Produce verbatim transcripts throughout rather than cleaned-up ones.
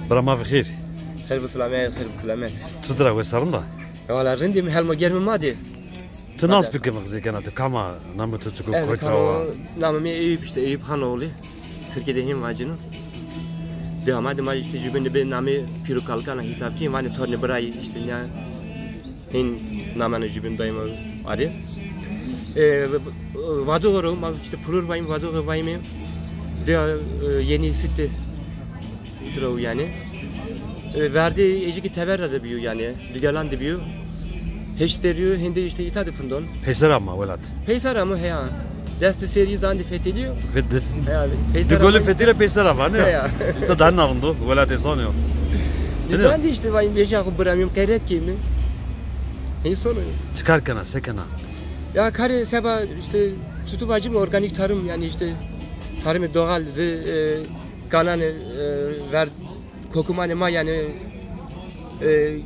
Bira ma bi xêr. Xêr bi silamet, xêr bi silamet. Tu dira wes a, rind a? Ya wala rindî, mi helmo germî ma dî. Tu nas bike, mi qisey kena, tu kam a, namê tu çik o, kotî ra wa? Namê mi Eyüp, îşte Eyüp Hanoğlu. Tirkî de hîn vacîno. Dewa ma de ma îşte jubîn de bi namê pîr û kalikan a hîsab kî, vanê tornê birayî îşte nîya. Hîn namena jubîn dayîme arê. E, Vadoğu ro, ma îşte Pulur vayîm, Vadoğu vayîme. De, e, Yeni Site tiro yanî. E, verdê ejikî teber ra de bîyo yanî. Digelan de bîyo. Heşt serrî yo, hîndê îşte îta de findon. Peyser ama welat. Peyser ama heya. Destê serrî zandî fetelîyo. Ve di, heya, di golî fetelî peyser ama, ne? Heya. Îta daha narind o, welatê son yo. Zandî îşte vayîm, vejîya xo biramîm, qeyret keyme. Hîn sono. Çi kar kena, se kena? Ya karê seba îşte tutu vacîm, organîk tarım, yanî îşte tarımê doğal, zi, e, kananê, e, ver, kokumanê ma yanî, e,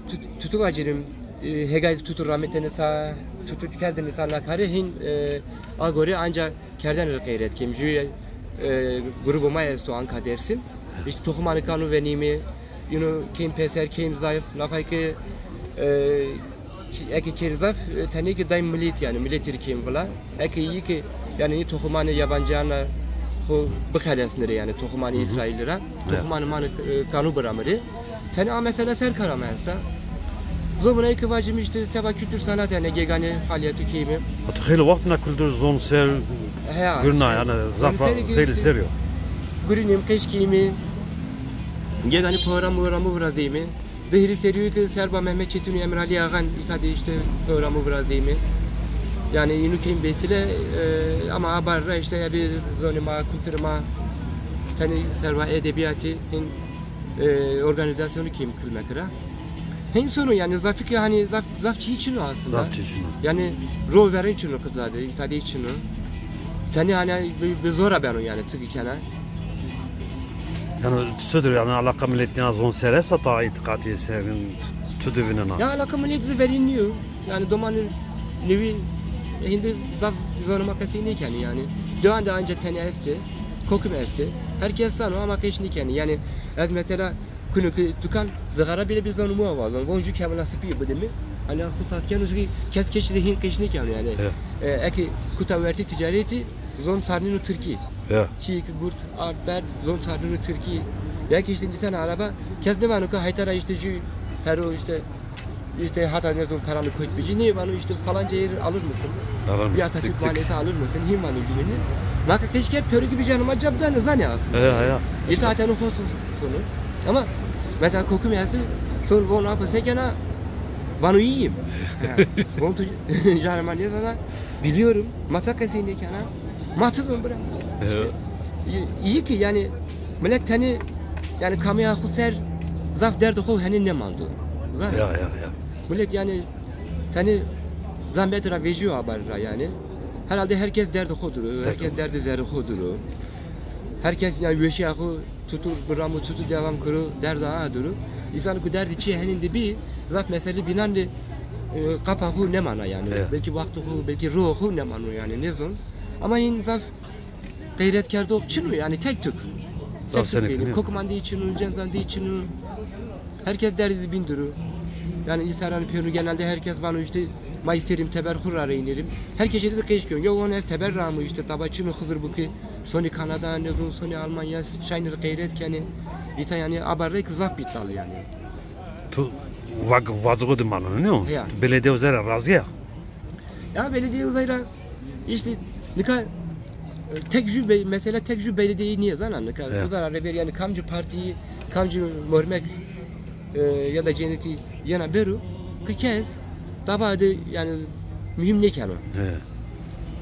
tut-, tutu vacîrîm, e, hêgay tutu ramitêne sa, tutu kerdêne sa na karê hîn, e, a gore anca kerdene rê qeyret kêm. Jü, e, grubê ma esto Anka Dersim. Îşte toxumanê kanu venîme, yino kêm peyser, kêm zayıf, nafay ke, e, eke kêm zayıf, e, tenê ke dayîm milet yanî, miletî rê kêm vila. Eke îyî ke, yanî, nî toxumanê yabancîyan ra xo bixelesnî rê, yanî, toxumanê Îsraîlî ra. Toxumanê ma nî, e, kanu biramî rê. Tenê a mesela ser kara ma esta. Zobunayî ke vacîme îşte seba kultur sanat yanî geganê faalîyetu keyme. Ati xeylê wext na kultur zon ser gurna yanî zaf xeylê ser yo. Gurînîm, qeş keyme. Geganê program programu virazeyme. Di hîrê serrî yo ke serba Mehmet Çetin û Emrali Ağan îta de îşte programu virazeyme. Yanî înu keyme vesîle, e, ama a bar ra îşte ebi zonê ma, kulturê ma, tenê serba edebîyatî hîn, e, organîzasyonu keyme kilmek ra. Hên sono yanî zafî ke hanî zaf, zaf çî çin o aslında. Zaf çî çin o. Yanî ro verên çin o qizade, îta de çin o. Tenê hanî bi, bi zora beno yanî, çikî kena. Yanî tu dir yanî alaqa miletî na zon ser esta ta îtîqatî sergin tu di vînena? Ya alaqa miletî zî verîn nîyo. Yanî domanê newî hîndî zaf zonê ma qesey nêkenî yanî. Dewan de anca tenê estê, kokim estê. Her kes zano ama qeş nêkenî. Yanî ez mesela kuno ke tukan zixara bîle bi zonê ma vazon. Von jü kemla sipî bide mi. Hanî xo sas keno ki kes keşî de hîn qeş nêkeno yanî. E, eke kuta wertê ticaretî zon sarnîno tirkî. Çîyê ke gurt ard berd zon sarnîno tirkî. Ya ki îşte nîsen araba kes nêvano ke heyta ra îşte jü pero îşte İşte hata ne zaman paranı koyup bici, ne vano işte falanca yeri alır mısın? Bir Atatürk Mahallesi alır mısın? Him vano jümeni. Naka keşke peru gibi canıma cabdan zanı aslında. Ya, ya. İşte hata ne olsun sonu. Ama mesela kokum yazdı. Son von apa sekena vano iyiyim. Von tu canıma ne sana biliyorum. Mata keseyim ne kana. Ma çi zon bira? İşte, iyi, iyi ki yanî milet tenê yanî kamîya xo ser zaf derdê xo henî nêmando. Zaf. Ya, ya, ya. Milet yanî tenê zahmet ra vecîyo a bar ra yanî. Herhalde herkes derdê xo duro, herkes derdê zerrê xo duro. Herkes yanî weşîya xo tutur, biramo tutur devam kiro, derda a duru. Însan ku derdî çî henîn de bî, zaf meselî bînan de, e, qafa xo nêmana yanî. Belkî wextê xo, belkî ruho xo nêmano yanî, nêzon. Ama în zaf qeyret kerdox çin o yanî, tek tuk. Tek tuk bînî. Kokuman de çin o, cencan de çin o. Herkes derdî de bîn duru. Yanî însanan pêro genelde herkes vano işte ma îsterîm teber xo ra reynerim. Herkes de qeş keno. Yo von ez teber ra amo işte taba çin o Xizir bu ki Sonê Kanada, nêzon sonê Almanya, şaynî rê qeyret kenê. Îta yanî a bar rê ki zaf bîtal yanî. Tu vag-, Vadoğu de maneno, nîyo? Ya. Tu belediye uzay ra razî ya? Ya belediye uzay ra îşte nika, e, tek jü be-, mesela tek jü belediye nîye zana nika. Ya. Uzay ra rêber yanî kamcî partî, kamcî mormek e, ya da cenî ki yena bêro, ki kes taba de yanî muhîm nêkeno. He.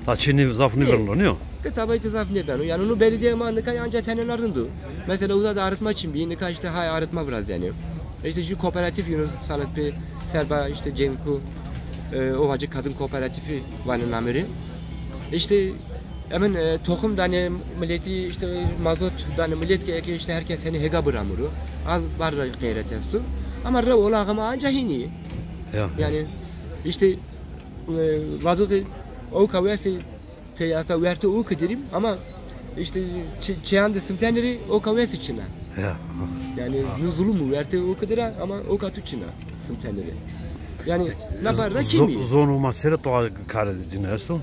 Ta çî nî-, zaf nêvirno, nîyo? Ki taba ki zaf nêbeno. Yanî no belediye ma nika anca tenê na rind o. Mesela uza de arıtma çin bî, nika işte hay arıtma virazîyenê. İşte jü kooperatif yino sanat pê serba işte cenî ku, e, Ovacı Kadın Kooperatifi vanê namê rê. İşte Emin, e, toxum danê miletî, işte mazot danê milet ki eke işte herkes henî hêga biramiro. A bar ra qeyret esto. Ama rew olaxê ma anca hînî. Ya. Yanî işte, e, Vadoğu ewka wesî tey asta wertê ewkî dirîm ama işte çi-, çiyan de simtenî rê ewka wesî çin a. Ya. Yani, nu zulum u verte o kadar ama o katu çina sım tenere. Yani, na par ra kimi? Zon u ma sere to kare dine esto?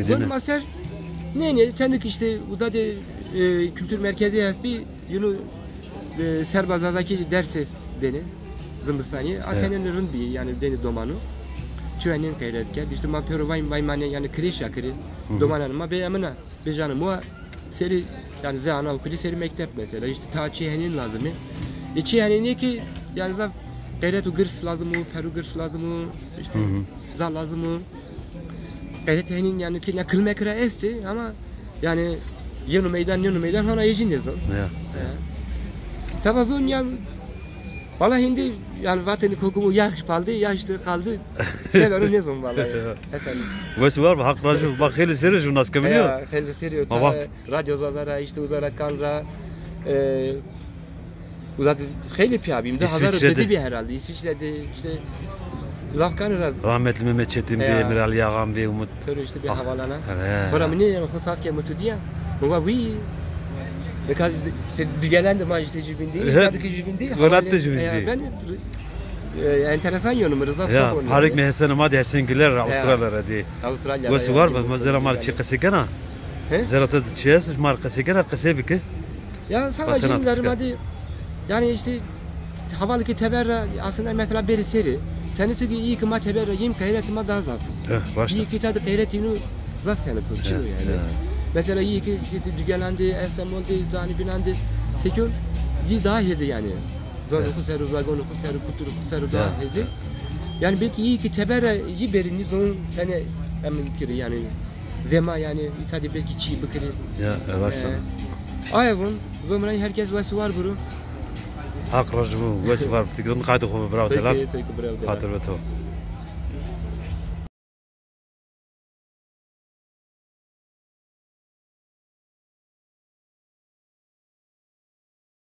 Zon ma ser, ne, ne, tendik işte uzade e, kültür merkezi hesbi yılı e, serba Zazaki dersi deni. Zımbistanî. A tenen rind bî, yani deni domanu. Çuenên qeyret kerd. İşte ma pêro vay, vay mane, yani kreş ya kiri. Domanan ma bê emina. Bêjane mua seri, yani ze anaokulî seri mektep mesela. İşte ta çi henîn lazim e. E çi henîn ki yani zaf qeyret û girs lazim o, peru girs lazim o, işte za lazim o. Qeyret henîn yani ki ne kilmek ra esti ama yani yenu meydan, yenu meydan hona ejin de zon. Ya. Seba zon yani valla hindi yani vateni kokumu yaş paldi, yaş de kaldı. Severim ne zon valla. Esen. Wes var mı? Hak racı. Bak, xeylê serê ju nas keminiyor. Ya, xeylê serê. Radyo Zaza ra, işte Uzara Kan ra, e, uzat xeylê piya bîm. De hazar dedi bir herhalde. İsviçre'de işte zaf kan ra. Rahmetli Mehmet Çetin Bey, Emir Ali Ağam Bey, Umut. Sonra işte bir havalana. Sonra mı ne yani xosas ke mı tudiya. Baba wi. Birkaç işte dügelendi ma işte cübindi. Sadece cübindi. Gorat da cübindi. Ben e, enteresan yönümü Rıza Sabunlu. Parik mi Hesen ma de Hesen Güler Avustralya'da. Avustralya. Wes var mı? Zera ma çi qesê kena? Zera te çi es ma qesê kena, qesê bike. Ya sava jin derma de yani işte havalı ki teberra aslında mesela beri seri. Tenisi ki iyi ki ma teberra yim gayret ma daha zaf. İyi ki tadı gayret yinu zaf seni kılçın yani. Mesela iyi ki işte dügelendi, esem oldu, zani binandi. Sekyon iyi daha hedi yani. Zor ku seru, zagon ku seru, kutur ku seru daha hedi. Yani belki iyi ki tebere iyi beri ni zon tene emin kiri yani zema yani itadi belki çi bikiri. Ya, e, başta. Aye vun, zomrayın herkes wes var buru. Hak rajbu, wes var. Tikrin kaydı xo bırak delal. Peki, peki, bravo, delal. Hatır ve to.